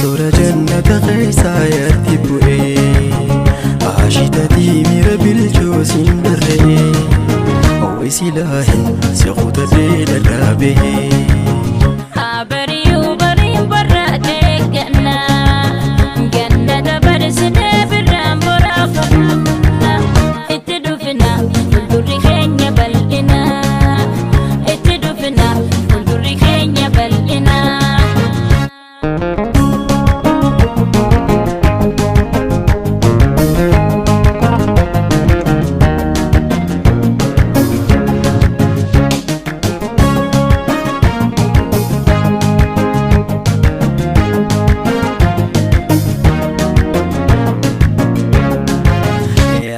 Suura jannata keessaa yaatti bu'ee Ashiitatii miira bilchoo siin darree Hawwi silaahin si kutadhee dadhaabee. Abariyu bariin barraaqee ganna ganna dabarsinee birraan boraafanna itti dhufina fuuldurri keenya bal'ina itti dhufina fuuldurri keenya bal'ina.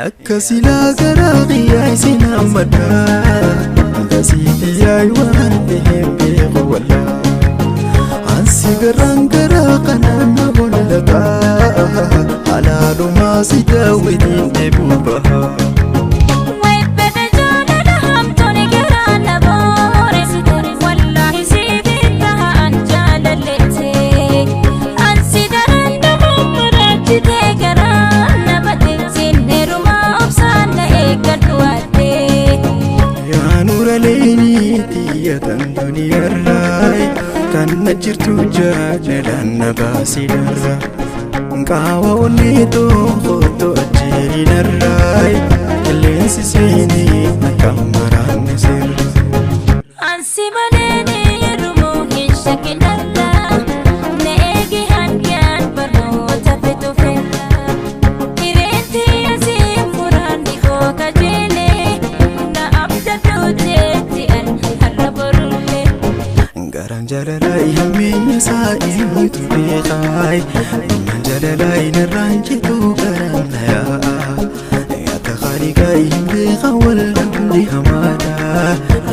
Akka silaa garaa qiyyaa isin hammadha Akkasitti yaay waan ta'eef beeku wallaa Ansi garaan garaa kanaan na mul'ata Halaalumaa si daawwitiin dheebuu baha. Webbede jaalala hamtuun garaa na booressite wallaahi siif ta'an jaalalleete ansi daran daboo maraachite garaa na bate sinneerumaa obsaan na eeggadhu waaddee. Yaa nuura leenii xiyyatan duniyaarraa kan na jirtu jaalalaan na baasidarra. Qaawa onnee tokko ajjeerinarraa qilleensi seenee akka maraanne sirra. Ansi malee yeroo hin shakkinalla na eegi hangaan barnoota fitufella Hireetti asii muraanni koo kajeelee na abdadhuuteetti an har'a borullee. Garaan jaalalaa hammeenya isaa eenyutu beekaa? Ilmaan jaalalaa narraan jitu garaan na yaa'a. Akka khaliqaa hin beekan wal dhabni hamaadha.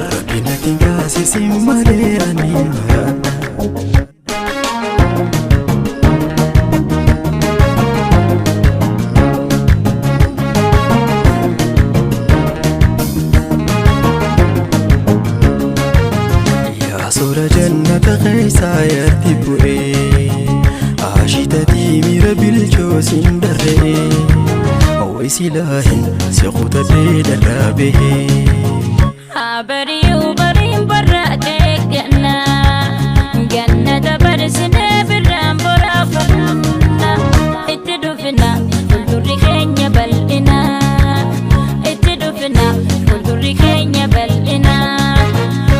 Rabbi natti gaasisin malee ani maraadha. Yaa suura jannata keessaa yaatti bu'ee Ashiitatii miira bilchoo siin darree Hawwi silaahin si kutadhee dadhaabee. Abariyu bariin barraaqee ganna ganna dabarsinee birraan boraafanna itti dhufina fuuldurri keenya bal'ina itti dhufina fuuldurri keenya bal'ina.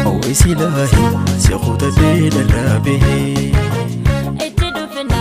Hawwi silaahin si kutadhee dadhaabee. Itti dhufina.